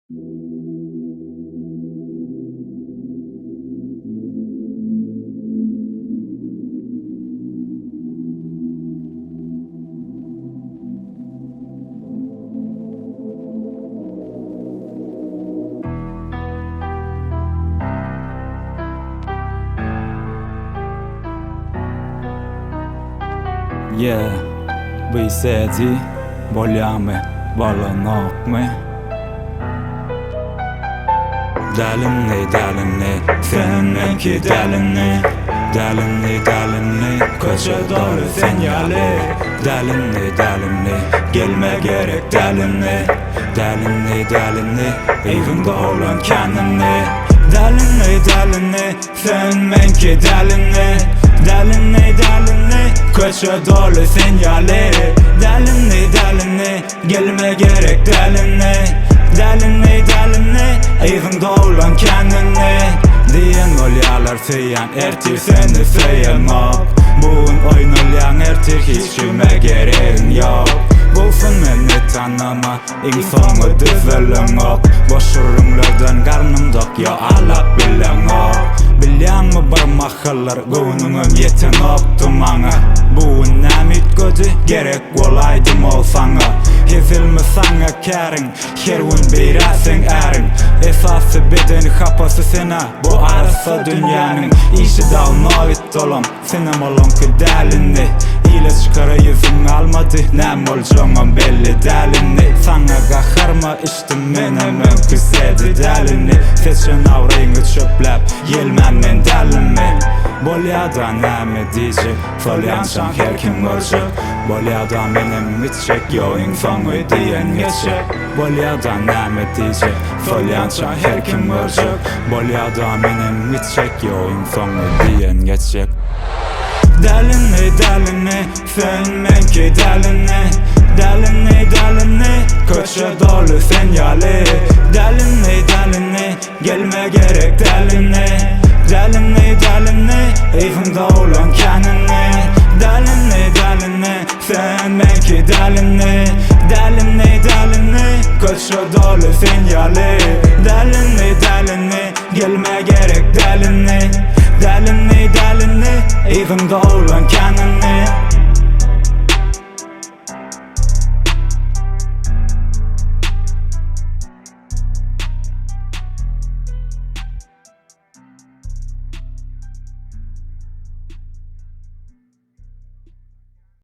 Yeah, BCD bolýamy, bolanokmy? Dälini, dälini, sen meňki dälini Dälini, dälini, köçe doly sen ýaly Dälini, dälini, gelme gerek dälini Dälini, dälini, yzyňda oglan känini Dälini, dälini, sen meňki dälini Dälini, dälini, köçe doly sen ýaly Dälini, dälini, gelme gerek dälini Dälini, dälini, yzyňda oglan känini Diýen bolýarlar söýýän ertir seni söýenok Bu gün oýnalýaň ertir hiç kime geregiň ýok Bolsun meni tanama iň soňy düzeleňok Boş gürrüňlerden garnym dok ýa alap bileňok Bilýäňmi bir mahallar göwnüňem ýetenokdy maňa Bu gün näme üýtgedi gerek bolaýdym ol saňa Hezilmi saňa käriň Her gün beýrä seň äriň Esasy bedeni hapasy senä Bu arassa dünýäniň Işi dawno bitdi olam Senem olaňky däl indi Ile çykara ýüzüň galmady Näme boljagyňam belli däl indi Saňa gaharma içdim menem öňki sedi däl indi Seçen abraýyňy çöpläp ýelmän men dälimmi Bolýada näme diýjek Solýançaň her kim görjek Bolýada menem gitjek Ýok iň soňy diýen geçjek Bolýada näme diýjek Solýança her kim görjek Bolýada menem gitjek Ýok iň soňy diýen geçjek Dälini dälini sen meňki dälini Dälini dälini köçe doly sen ýaly Dälini dälini Gelme gerek dälini Dälini dälini Yzyňda oglan känini Dälini dälini Sen meňki dälini Dälini dälini Köçe doly sen ýaly Dälini dälini Gelme gerek dälini Dälini dälini Yzyňda oglan känini.